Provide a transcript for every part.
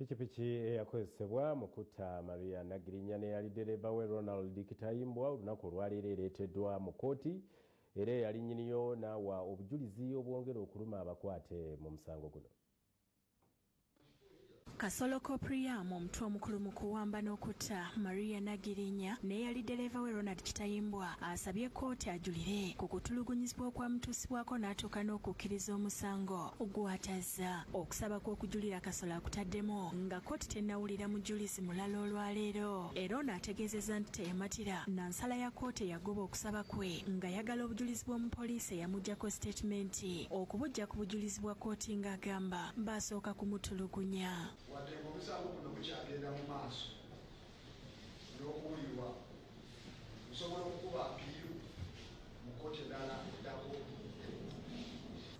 Pikipiki eyakozesebwa mu kutta Maria Nagirinya n'eyali ddereeva we Ronald Kitayimbwa olunaku olwaleero ereeteddwa mu kkooti era eyali nnyiniyo n'awa obujulizi obwongera okuluma abakwate mu musango guno. Kasolo Kopriam omutwe omukulu mu kuwamba n'okutta Maria Nagirinya n'eyali ddereeva we Ronald Kitayimbwa asabye kkooti ajulire ku kutulugunyizibwa okwamutuusibwako n'atuuka n'okukkiriza omusango gw'atazza. Okusaba kw'okujulira Kasolo akutaddemu nga kkooti tennawulira mujulizi mulala olwaleero, era ono ategeezezza nti teyamatira na nsala ya kkooti eyagoba okusaba kwe ng'ayagala obujulizi bw'omupoliisi eyamuggyako sitatimenti okubuggya ku bujulizi bwa kkooti ng'agamba baasooka kumutulugunya. Wadde ng'omusango guno gukyagenda mu maaso n'okuwulirwa, nsobola okukuba apiiru mu kkooti endala eddako.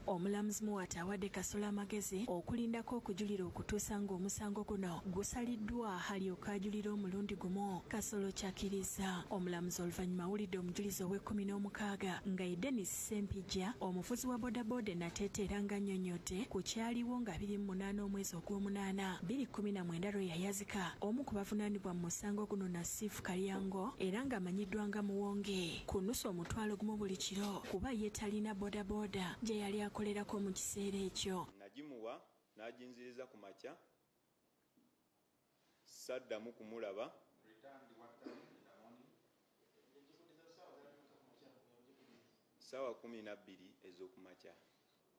Omulamuzi Muwata awadde Kasolo amagezi okulindako okujulira okutuusa ng'omusango guno gusaliddwa alyoke ajulire omulundi gumu. Kasolo kyakkiriza. Omulamuzi oluvannyuma awulidde omujulizi ow'e16 nga ye Dennis Ssempijja, omuvuzi wa bodaboda Nateete, era ng'annyonnyodde ku kyaliwo nga 28 omwezi ogw'omunaana 2019 lwe yayazika omu ku bavunaanibwa mu musango guno Nasifu Kalyango, era ng'amanyiddwa nga Muwonge, ku nusu 50,000 buli kiro kuba ye talina bodaboda gye yali akolerako mu kiseera ekyo. Nagimuwa n'aginziriza ku makya, saddamu kumulaba. Ssaawa 12 ez'okumakya.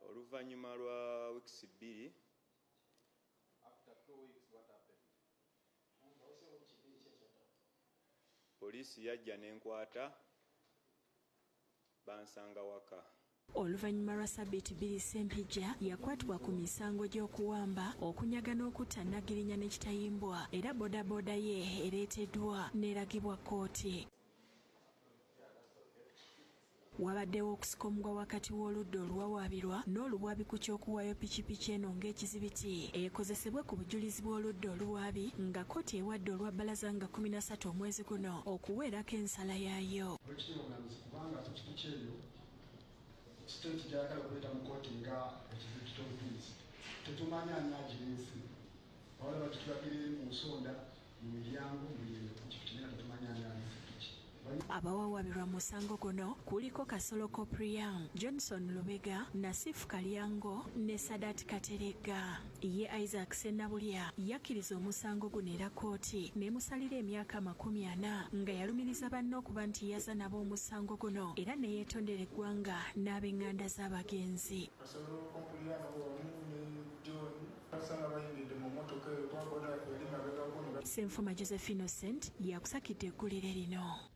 Oluvannyuma lwa wiikisi 2 poliisi yajja n'enkwata, bansanga waka. Oluvannyuma lwa sabbiiti 2 Ssempijja yakwatibwa ku misango gy'okuwamba, okunyaga n'okutta Nagirinya ne Kitayimbwa, era bodaboda ye ereeteddwa n'eragibwa kkooti. Wabaddewo okusika omugwa wakati w'oludda oluwawaabirwa n'oluwabi ku ky'okuwaayo pikipiki eno ng'ekizibiti ekozesebwe ku bujulizi bw'oludda oluwaabi, nga kkooti ewadde olwa bbalaza nga 13 omwezi guno okuweerako ensala yaayo. Oweekitiibwa Omulamuzi, kubanga pikipiki eyo state gy'ayagala okuleeta mu kkooti nga ekizibiti ky'obujulizi, tetumanyi ani agireese. Wabula bagitulagire mu nsonda, mu miryango, mu eno pikipiki, naye nga tetumanyi ani aleese piki. Abawawaabirwa mu musango guno kuliko Kasolo Kopriam, Johnson Lubega, Nasifu Kalyango ne Sadat Kateregga. Ye Isaac Sennabulya yakkiriza omusango guno era kkooti n'emusalira emyaka 40 nga yalumiriza banne okuba nti yazza nabo omusango guno era ne yeetondera eggwanga n'ab'eŋŋanda z'abagenzi. Kasolo Kopriam wamu ne John basanga bayingidde mu mmotoka eyo kuba boda yali mabegako. Ssenfuma Joseph Innocent yakusakidde eggulire lino.